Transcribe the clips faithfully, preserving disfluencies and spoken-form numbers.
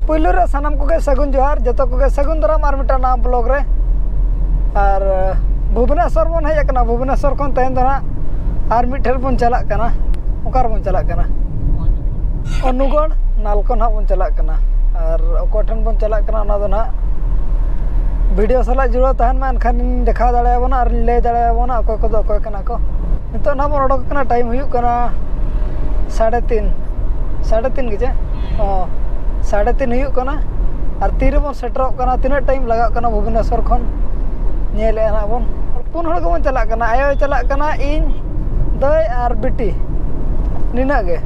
ᱯᱩᱭᱞᱩ ᱨᱮ ᱥᱟᱱᱟᱢ ᱠᱚᱜᱮ ᱥᱟᱹᱜᱩᱱ ᱡᱚᱦᱟᱨ, ᱡᱚᱛᱚ ᱠᱚᱜᱮ ᱥᱟᱹᱜᱩᱱ ᱫᱟᱨᱟᱢ ᱟᱨ ᱢᱤᱫᱴᱟᱝ ᱱᱟᱣᱟ ᱵᱞᱚᱜ ᱨᱮ᱾ ᱟᱨ ᱵᱷᱩᱵᱽᱱᱮᱥᱚᱨ ᱵᱚᱱ ᱦᱮᱡ ᱟᱠᱟᱱᱟ᱾ ᱵᱷᱩᱵᱽᱱᱮᱥᱚᱨ ᱠᱷᱚᱱ ᱛᱮᱦᱮᱧ ᱫᱚ ᱱᱟᱦᱟᱜ ᱟᱨ ᱢᱤᱫ ᱴᱷᱮᱱ ᱵᱚᱱ ᱪᱟᱞᱟᱜ ᱠᱟᱱᱟ᱾ ᱚᱠᱟ ᱨᱮᱵᱚᱱ ᱪᱟᱞᱟᱜ ᱠᱟᱱᱟ? ᱚᱱᱩᱜᱚᱲ ᱱᱟᱞᱠᱚ ᱱᱟᱦᱟᱜ ᱵᱚᱱ ᱪᱟᱞᱟᱜ ᱠᱟᱱᱟ᱾ ᱟᱨ ᱚᱠᱚᱭ ᱴᱷᱮᱱ ᱵᱚᱱ ᱪᱟᱞᱟᱜ ᱠᱟᱱᱟ, ᱚᱱᱟ ᱫᱚ ᱱᱟᱦᱟᱜ ᱵᱷᱤᱰᱤᱭᱳ ᱥᱟᱞᱟᱜ ᱡᱩᱲᱟᱹᱣ ᱛᱟᱦᱮᱱ ᱢᱟ, ᱮᱱᱠᱷᱟᱱ ᱤᱧ ᱫᱮᱠᱷᱟᱣ ᱫᱟᱲᱮᱭᱟᱵᱚᱱᱟ ᱟᱨ ᱤᱧ ᱞᱟᱹᱭ ᱫᱟᱲᱮᱭᱟᱵᱚᱱᱟ ᱚᱠᱚᱭ ᱠᱚᱫᱚ ᱚᱠᱚᱭ ᱠᱟᱱᱟ ᱠᱚ᱾ ᱱᱤᱛᱚᱜ ᱱᱟᱦᱟᱜ ᱵᱚᱱ ᱚᱰᱚᱠ ᱟᱠᱟᱱᱟ, ᱴᱟᱭᱤᱢ ᱦᱩᱭᱩᱜ ᱠᱟᱱᱟ ᱥᱟᱲᱮ ᱛᱤᱱ᱾ ᱥᱟᱲᱮ ᱛᱤᱱ ᱜᱮ ᱪᱮ? ᱦᱚᱸ, ᱥᱟᱲᱮ ᱛᱤᱱ ᱦᱩᱭᱩᱜ ᱠᱟᱱᱟ᱾ ᱟᱨ ᱛᱤᱨᱮᱵᱚᱱ ᱥᱮᱴᱮᱨᱚᱜ ᱠᱟᱱᱟ, ᱛᱤᱱᱟᱹᱜ ᱴᱟᱭᱤᱢ ᱞᱟᱜᱟᱜ ᱠᱟᱱᱟ ᱵᱷᱩᱵᱽᱱᱮᱥᱚᱨ ᱠᱷᱚᱱ, ᱧᱮᱞᱮᱫᱼᱟ ᱱᱟᱦᱟᱜ ᱵᱚᱱ᱾ ᱯᱩᱱ ᱦᱚᱲ ᱜᱮᱵᱚᱱ ᱪᱟᱞᱟᱜ ᱠᱟᱱᱟ, ᱟᱭᱳᱭ ᱪᱟᱞᱟᱜ ᱠᱟᱱᱟ, ᱤᱧ, ᱫᱟᱹᱭ ᱟᱨ ᱵᱤᱴᱤ, ᱱᱤᱱᱟᱹᱜ ᱜᱮ᱾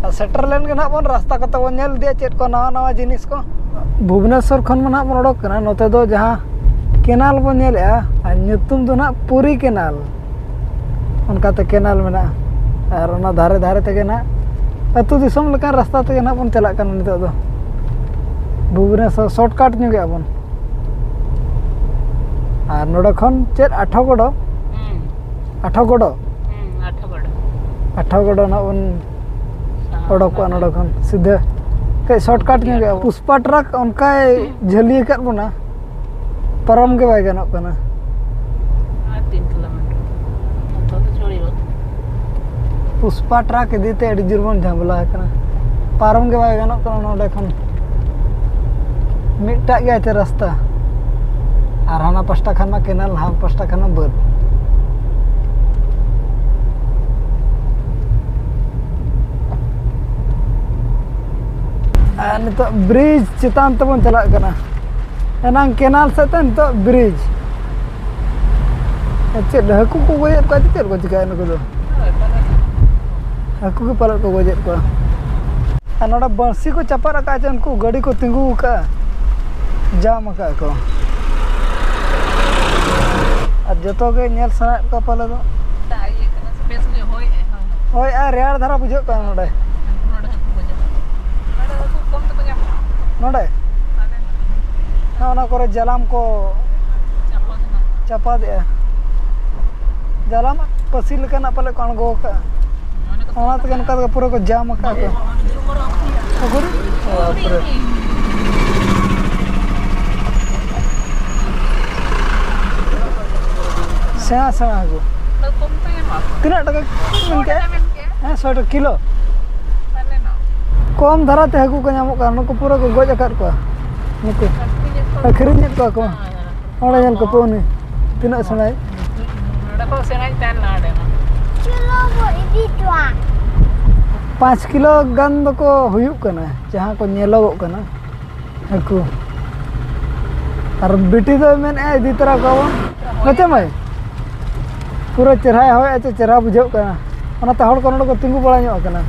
ᱟᱨ ᱥᱮᱴᱮᱨ ᱞᱮᱱ ᱜᱮ ᱱᱟᱦᱟᱜ ᱵᱚᱱ, ᱨᱟᱥᱛᱟ ᱠᱚᱛᱮ ᱵᱚᱱ ᱧᱮᱞ ᱤᱫᱤᱭᱟ ᱪᱮᱫ ᱠᱚ ᱱᱟᱣᱟ ᱱᱟᱣᱟ ᱡᱤᱱᱤᱥ ᱠᱚ᱾ ᱵᱷᱩᱵᱽᱱᱮᱥᱚᱨ ᱠᱷᱚᱱ ᱢᱟ ᱱᱟᱦᱟᱜ ᱵᱚᱱ ᱚᱰᱚᱠ ᱠᱟᱱᱟ, ᱱᱚᱛᱮ ᱫᱚ ᱡᱟᱦᱟᱸ ᱠᱮᱱᱟᱞ ᱵᱚᱱ ᱧᱮᱞᱮᱫᱼᱟ, ᱟᱨ ᱧᱩᱛᱩᱢ ᱫᱚ ᱱᱟᱦᱟᱜ ᱯᱩᱨᱤ ᱠᱮᱱᱟᱞ, ᱚᱱᱠᱟᱛᱮ ᱠᱮᱱᱟᱞ ᱢᱮᱱᱟᱜᱼᱟ᱾ ᱟᱨ ᱚᱱᱟ ᱫᱷᱟᱨᱮ ᱫᱷᱟᱨᱮ ᱛᱮᱜᱮ ᱱᱟᱦᱟᱜ ᱟᱹᱛᱩ ᱫᱤᱥᱚᱢ ᱞᱮᱠᱟᱱ ᱨᱟᱥᱛᱟ ᱛᱮᱜᱮ ᱱᱟᱦᱟᱜ ᱵᱚᱱ ᱪᱟᱞᱟᱜ ᱠᱟᱱᱟ ᱱᱤᱛᱚᱜ ᱫᱚ᱾ ᱵᱷᱩᱵᱽᱱᱮᱥᱚᱨ ᱥᱚᱨᱴᱠᱟᱴ ᱧᱚᱜᱮᱜᱼᱟ ᱵᱚᱱ᱾ ᱟᱨ ᱱᱚᱰᱮ ᱠᱷᱚᱱ ᱪᱮᱫ ᱟᱴᱷᱚ ᱜᱚᱰᱚ? ᱦᱩᱸ᱾ ᱟᱴᱷᱚ ᱜᱚᱰᱚ? ᱦᱩᱸ, ᱟᱴᱷᱚ ᱜᱚᱰᱚ᱾ ᱟᱴᱷᱚ ᱜᱚᱰᱚ ᱱᱟᱦᱟᱜ ᱵᱚᱱ ᱥᱟᱦᱟ ᱚᱰᱚᱠᱚᱜᱼᱟ ᱠᱟᱱᱟ᱾ ᱱᱚᱰᱮ ᱠᱷᱚᱱ ᱥᱤᱫᱷᱟᱹ᱾ ᱠᱟᱹᱡ ᱥᱚᱨᱴᱠᱟᱴ ᱧᱚᱜᱮᱜᱼᱟ᱾ ᱯᱩᱥᱯᱟ ᱴᱨᱟᱠ ᱚᱱᱠᱟᱭ ᱡᱷᱟᱹᱞᱤ ᱟᱠᱟᱫ ᱵᱚᱱᱟ, ᱯᱟᱨᱚᱢ ᱜᱮ ᱵᱟᱭ ᱜᱟᱱᱚᱜ ᱠᱟᱱᱟ᱾ ᱟᱨ ᱛᱤᱱ ᱠᱤᱞᱳᱢᱤᱴᱟᱨ? ᱱᱚᱛᱮ ᱫᱚ ᱪᱷᱚᱲᱤ ᱵᱟᱹᱫᱽ᱾ ᱯᱩᱥᱯᱟ ᱴᱨᱟᱠ ᱤᱫᱤᱛᱮ ᱟᱹᱰᱤ ᱡᱳᱨ ᱵᱚᱱ ᱡᱷᱟᱢᱮᱞᱟ ᱟᱠᱟᱱᱟ, ᱯᱟᱨᱚᱢ ᱜᱮ ᱵᱟᱭ ᱜᱟᱱᱚᱜ ᱠᱟᱱᱟ ᱱᱚᱰᱮ ᱠᱷᱚᱱ᱾ ᱢᱤᱫᱴᱟᱜ ᱜᱮ ᱟᱪᱪᱷᱟ ᱨᱟᱥᱛᱟ, ᱟᱨ ᱦᱟᱱᱟ ᱯᱟᱥᱴᱟ ᱠᱷᱟᱱ ᱢᱟ ᱠᱮᱱᱟᱞ, ᱱᱟᱣᱟ ᱯᱟᱥᱴᱟ ᱠᱷᱟᱱ ᱢᱟ ᱵᱟᱹᱫᱽ᱾ ᱟᱨ ᱱᱤᱛᱚᱜ ᱵᱨᱤᱡᱽ ᱪᱮᱛᱟᱱ ᱛᱮᱵᱚᱱ ᱪᱟᱞᱟᱜ ᱠᱟᱱᱟ᱾ ᱮᱱᱟᱝ ᱠᱮᱱᱟᱞ ᱥᱮᱫ ᱛᱮ, ᱱᱤᱛᱚᱜ ᱵᱨᱤᱡᱽ᱾ ᱪᱮᱫ ᱦᱟᱹᱠᱩ ᱠᱚ ᱜᱚᱡᱮᱫ ᱠᱚᱣᱟ ᱪᱮ ᱪᱮᱫ ᱠᱚ ᱪᱤᱠᱟᱹᱭᱟ ᱱᱩᱠᱩ ᱫᱚ? ᱦᱟᱹᱠᱩ ᱜᱮ ᱯᱟᱞᱮᱫ ᱠᱚ ᱜᱚᱡᱮᱫ ᱠᱚᱣᱟ᱾ ᱟᱨ ᱱᱚᱰᱮ ᱵᱟᱹᱲᱥᱤ ᱠᱚ ᱪᱟᱯᱟᱫ ᱟᱠᱟᱫᱼᱟ ᱪᱮ ᱩᱱᱠᱩ ᱜᱟᱹᱰᱤ ᱠᱚ ᱛᱤᱸᱜᱩ ᱟᱠᱟᱫᱼᱟ, ᱡᱟᱢ ᱟᱠᱟᱫ ᱠᱚ᱾ ᱟᱨ ᱡᱚᱛᱚ ᱜᱮ ᱧᱮᱞ ᱥᱟᱱᱟᱭᱮᱫ ᱠᱚᱣᱟ ᱯᱟᱞᱮ ᱫᱚ᱾ ᱫᱟᱜ ᱤᱭᱟᱹ ᱠᱟᱱᱟ ᱥᱮ ᱵᱮᱥ ᱜᱮ ᱦᱚᱭᱮᱜᱼᱟᱭ? ᱦᱳᱭ, ᱦᱳᱭ᱾ ᱦᱳᱭ, ᱟᱨ ᱨᱮᱭᱟᱲ ᱫᱷᱟᱨᱟ ᱵᱩᱡᱷᱟᱹᱜ ᱠᱟᱱᱟ ᱱᱚᱰᱮ᱾ ᱱᱚᱰᱮ ᱦᱟᱹᱠᱩ ᱠᱚ ᱧᱟᱢᱚᱜᱼᱟ᱾ ᱱᱚᱰᱮ ᱦᱟᱹᱠᱩ ᱠᱚᱢ ᱛᱮᱠᱚ ᱧᱟᱢᱚᱜᱼᱟ᱾ ᱱᱚᱰᱮ? ᱦᱮᱸ, ᱚᱱᱟ ᱠᱚᱨᱮ ᱡᱟᱞᱟᱢ ᱠᱚ ᱪᱟᱯᱟᱫ ᱦᱮᱱᱟᱜ᱾ ᱪᱟᱯᱟᱫᱮᱜᱼᱟ᱾ ᱡᱟᱞᱟᱢ ᱯᱟᱹᱥᱤ ᱞᱮᱠᱟᱱᱟᱜ ᱯᱟᱞᱮ ᱠᱚ ᱟᱬᱜᱚ ᱟᱠᱟᱫᱼᱟ᱾ ᱚᱱᱟ ᱛᱮᱜᱮ ᱱᱚᱝᱠᱟ ᱛᱮᱜᱮ ᱯᱩᱨᱟᱹ ᱠᱚ ᱡᱟᱢ ᱟᱠᱟᱫ ᱠᱚ᱾ ᱯᱩᱠᱷᱨᱤ? ᱵᱟᱯᱨᱮ᱾ ᱥᱮᱬᱟ ᱥᱮᱬᱟ ᱦᱟᱹᱠᱩ᱾ ᱚᱱᱟ ᱠᱚᱢ ᱛᱮ ᱧᱟᱢᱚᱜᱼᱟ᱾ ᱛᱤᱱᱟᱹᱜ ᱴᱟᱠᱟ ᱢᱮᱱ ᱠᱮᱜᱼᱟ? ᱥᱚ ᱴᱟᱠᱟ ᱢᱮᱱ ᱠᱮᱜᱼᱟ᱾ ᱦᱮᱸ, ᱥᱚ ᱴᱟᱠᱟ ᱠᱤᱞᱳ᱾ ᱯᱟᱞᱮᱱᱚᱜ᱾ ᱠᱚᱢ ᱫᱷᱟᱨᱟ ᱛᱮ ᱦᱟᱹᱠᱩ ᱠᱚ ᱧᱟᱢᱚᱜ ᱠᱟᱱᱟ, ᱱᱩᱠᱩ ᱯᱩᱨᱟᱹ ᱠᱚ ᱜᱚᱡ ᱟᱠᱟᱫ ᱠᱚᱣᱟ᱾ ᱱᱩᱠᱩ ᱟᱹᱠᱷᱨᱤᱧᱮᱫ ᱠᱚᱣᱟ᱾ ᱟᱹᱠᱷᱨᱤᱧᱮᱫ ᱠᱚᱣᱟ ᱠᱚ᱾ ᱦᱮᱸ, ᱦᱮᱸ᱾ ᱚᱸᱰᱮ ᱧᱮᱞ ᱠᱚᱯᱮ ᱩᱱᱤ ᱛᱤᱱᱟᱹᱜ ᱥᱮᱬᱟᱭ᱾ ᱱᱚᱰᱮ ᱠᱷᱚᱱ ᱥᱮᱬᱟᱭ ᱛᱟᱦᱮᱱ ᱱᱟ ᱚᱸᱰᱮ ᱢᱟ᱾ ᱠᱤᱞᱳ ᱵᱚ ᱤᱫᱤ ᱠᱚᱣᱟ᱾ ᱯᱟᱸᱪ ᱠᱤᱞᱳ ᱜᱟᱱ ᱫᱚᱠᱚ ᱦᱩᱭᱩᱜ ᱠᱟᱱᱟ, ᱡᱟᱦᱟᱸ ᱠᱚ ᱧᱮᱞᱚᱜᱚᱜ ᱠᱟᱱᱟ ᱦᱟᱹᱠᱩ᱾ ᱟᱨ ᱵᱤᱴᱤ ᱫᱚᱭ ᱢᱮᱱᱮᱫᱼᱟ ᱤᱫᱤ ᱛᱚᱨᱟ ᱠᱚᱣᱟ ᱵᱚᱱ᱾ ᱦᱮᱸ ᱪᱮ ᱢᱟᱹᱭ? ᱯᱩᱨᱟᱹ ᱪᱮᱦᱨᱟᱭ ᱦᱚᱭᱮᱫᱼᱟ, ᱪᱮ ᱪᱮᱦᱨᱟ ᱵᱩᱡᱷᱟᱹᱜ ᱠᱟᱱᱟ᱾ ᱚᱱᱟᱛᱮ ᱦᱚᱲ ᱠᱚ ᱱᱚᱰᱮ ᱠᱚ ᱛᱤᱸᱜᱩ ᱵᱟᱲᱟ ᱧᱚᱜ ᱠᱟᱱᱟ᱾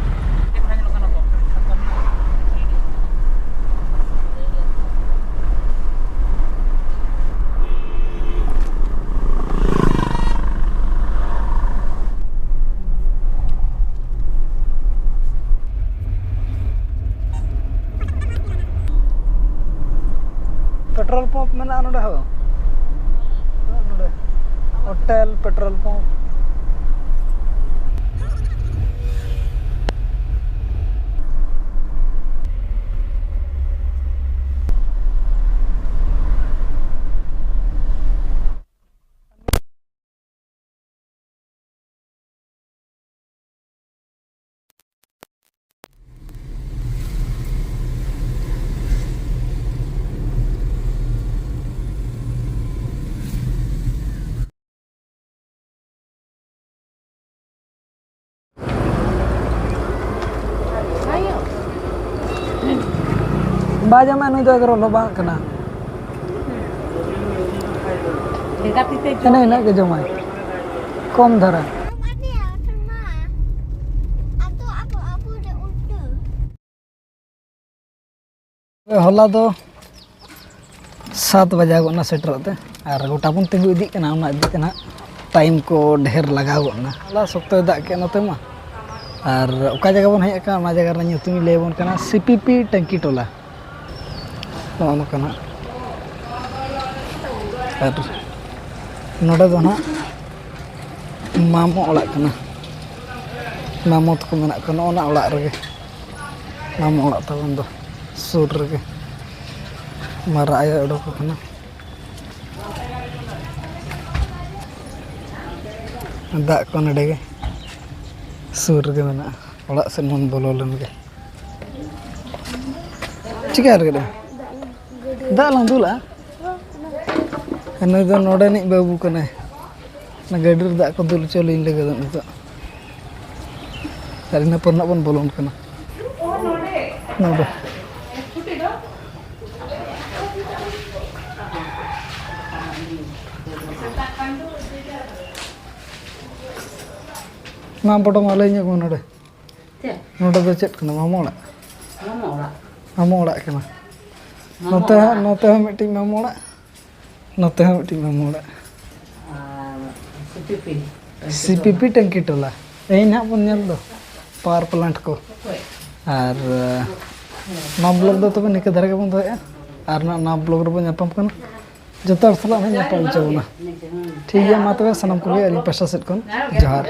ᱯᱮᱴᱨᱳᱞ ᱯᱟᱢᱯ ᱢᱮᱱᱟᱜᱼᱟ ᱱᱚᱰᱮ ᱦᱚᱸ᱾ ᱱᱚᱰᱮ ᱦᱳᱴᱮᱞ, ᱯᱮᱴᱨᱳᱞ ᱯᱟᱢᱯ᱾ ᱵᱟᱭ ᱡᱚᱢᱟ ᱱᱩᱭ ᱫᱚ, ᱮᱜᱽᱨᱳᱞ ᱦᱚᱸ ᱵᱟᱝ ᱠᱟᱱᱟ᱾ ᱮᱱᱮ ᱤᱱᱟᱹᱜ ᱜᱮ ᱡᱚᱢᱟᱭ, ᱠᱚᱢ ᱫᱷᱟᱨᱟ᱾ ᱦᱚᱞᱟ ᱫᱚ ᱥᱟᱛ ᱵᱟᱡᱟᱣ ᱜᱚᱫ ᱮᱱᱟ ᱥᱮᱴᱮᱨᱚᱜ ᱛᱮ, ᱟᱨ ᱜᱚᱴᱟ ᱵᱚᱱ ᱛᱤᱸᱜᱩ ᱤᱫᱤᱜ ᱠᱟᱱᱟ, ᱚᱱᱟ ᱤᱫᱤ ᱛᱮ ᱱᱟᱦᱟᱜ ᱴᱟᱭᱤᱢ ᱠᱚ ᱰᱷᱮᱨ ᱞᱟᱜᱟᱣ ᱜᱚᱫ ᱮᱱᱟ᱾ ᱦᱚᱞᱟ ᱥᱚᱠᱛᱚᱭ ᱫᱟᱜ ᱠᱮᱫ ᱱᱚᱛᱮ ᱢᱟ, ᱟᱨ ᱚᱠᱟ ᱡᱟᱭᱜᱟ ᱵᱚᱱ ᱦᱮᱡ ᱟᱠᱟᱱᱟ, ᱚᱱᱟ ᱡᱟᱭᱜᱟ ᱨᱮᱱᱟᱜ ᱧᱩᱛᱩᱢ ᱤᱧ ᱞᱟᱹᱭ ᱟᱵᱚᱱ ᱠᱟᱱᱟ, ᱥᱤ ᱯᱤ ᱯᱤ ᱴᱟᱹᱝᱠᱤ ᱴᱚᱞᱟ᱾ ᱱᱚᱜᱼᱚ ᱱᱚᱝᱠᱟ ᱱᱟᱜ᱾ ᱟᱨ ᱱᱚᱰᱮ ᱫᱚ ᱱᱟᱜ ᱢᱟᱢᱚ ᱚᱲᱟᱜ ᱠᱟᱱᱟ, ᱢᱟᱢᱚ ᱛᱟᱠᱚ ᱢᱮᱱᱟᱜ ᱠᱚᱣᱟ ᱱᱚᱜᱼᱚ ᱱᱟ ᱚᱲᱟᱜ ᱨᱮᱜᱮ᱾ ᱢᱟᱢᱚ ᱚᱲᱟᱜ ᱛᱟᱵᱚᱱ ᱫᱚ ᱥᱩᱨ ᱨᱮᱜᱮ, ᱢᱟᱨᱟᱜ ᱟᱭᱳ ᱚᱰᱚᱠ ᱟᱠᱟᱱᱟ᱾ ᱫᱟᱜ ᱠᱚ ᱱᱚᱰᱮ ᱜᱮ ᱥᱩᱨ ᱨᱮᱜᱮ ᱢᱮᱱᱟᱜᱼᱟ᱾ ᱚᱲᱟᱜ ᱥᱮᱫ ᱵᱚᱱ ᱵᱚᱞᱚ ᱞᱮᱱ ᱜᱮ᱾ ᱪᱤᱠᱟᱹ ᱟᱨ ᱠᱟᱹᱴᱤᱡ ᱫᱟᱜ ᱞᱟᱝ ᱫᱩᱞᱟᱜᱼᱟ᱾ ᱱᱩᱭ ᱫᱚ ᱱᱚᱰᱮᱱᱤᱡ ᱵᱟᱹᱵᱩ ᱠᱟᱱᱟᱭ᱾ ᱚᱱᱟ ᱜᱟᱹᱰᱤ ᱨᱮ ᱫᱟᱜ ᱠᱚ ᱫᱩᱞ ᱦᱚᱪᱚ ᱞᱤᱧ ᱞᱟᱹᱜᱤᱫ ᱱᱤᱛᱚᱜ᱾ ᱟᱨ ᱤᱱᱟᱹ ᱯᱚᱨ ᱱᱟᱜ ᱵᱚᱱ ᱵᱚᱞᱚᱱ ᱠᱟᱱᱟ᱾ ᱱᱚᱰᱮ᱾ ᱢᱟ ᱵᱚᱰᱚ ᱢᱟ ᱞᱟᱹᱭ ᱧᱚᱜ ᱢᱮ ᱱᱚᱰᱮ᱾ ᱪᱮᱫ? ᱱᱚᱰᱮ ᱫᱚ ᱪᱮᱫ ᱠᱟᱱᱟ? ᱢᱟᱢᱚ ᱚᱲᱟᱜ? ᱢᱟᱢᱚ ᱚᱲᱟᱜ᱾ ᱢᱟᱢᱚ ᱚᱲᱟᱜ ᱠᱟᱱᱟ᱾ ᱢᱟᱢᱚ ᱱᱚᱛᱮ ᱦᱚᱸ, ᱚᱲᱟᱜ᱾ ᱱᱚᱛᱮ ᱦᱚᱸ ᱢᱤᱫᱴᱤᱡ ᱢᱟᱢᱚ ᱚᱲᱟᱜ, ᱱᱚᱛᱮ ᱦᱚᱸ ᱢᱤᱫᱴᱤᱡ ᱢᱟᱢᱚ ᱚᱲᱟᱜ᱾ ᱟᱨ C P P. C P P ᱴᱟᱹᱝᱠᱤ ᱴᱚᱞᱟ᱾ ᱮᱭ ᱱᱟᱦᱟᱜ ᱵᱚᱱ ᱧᱮᱞ ᱫᱚ, ᱯᱟᱣᱟᱨ ᱯᱞᱟᱱᱴ ᱠᱚ᱾ ᱚᱠᱚᱭ? ᱟᱨ, ᱱᱚᱣᱟ ᱵᱞᱚᱜ ᱫᱚ ᱛᱚᱵᱮ ᱱᱤᱝᱠᱟᱹ ᱫᱷᱟᱨᱟ ᱜᱮᱵᱚᱱ ᱫᱚᱦᱚᱭᱟ᱾ ᱟᱨ ᱱᱚᱣᱟ, ᱱᱚᱣᱟ ᱵᱞᱚᱜ ᱨᱮᱵᱚᱱ ᱧᱟᱯᱟᱢ ᱠᱟᱱᱟ᱾ ᱡᱚᱛᱚ ᱦᱚᱲ ᱥᱟᱞᱟᱜ ᱦᱟᱸᱜ ᱧᱟᱯᱟᱢ ᱦᱚᱪᱚ ᱵᱚᱱᱟ᱾ ᱴᱷᱤᱠ ᱜᱮᱭᱟ, ᱢᱟ ᱛᱚᱵᱮ ᱥᱟᱱᱟᱢ ᱠᱚᱜᱮ ᱟᱹᱞᱤᱧ ᱯᱟᱦᱴᱟ ᱥᱮᱫ ᱠᱷᱚᱱ ᱡᱚᱦᱟᱨ᱾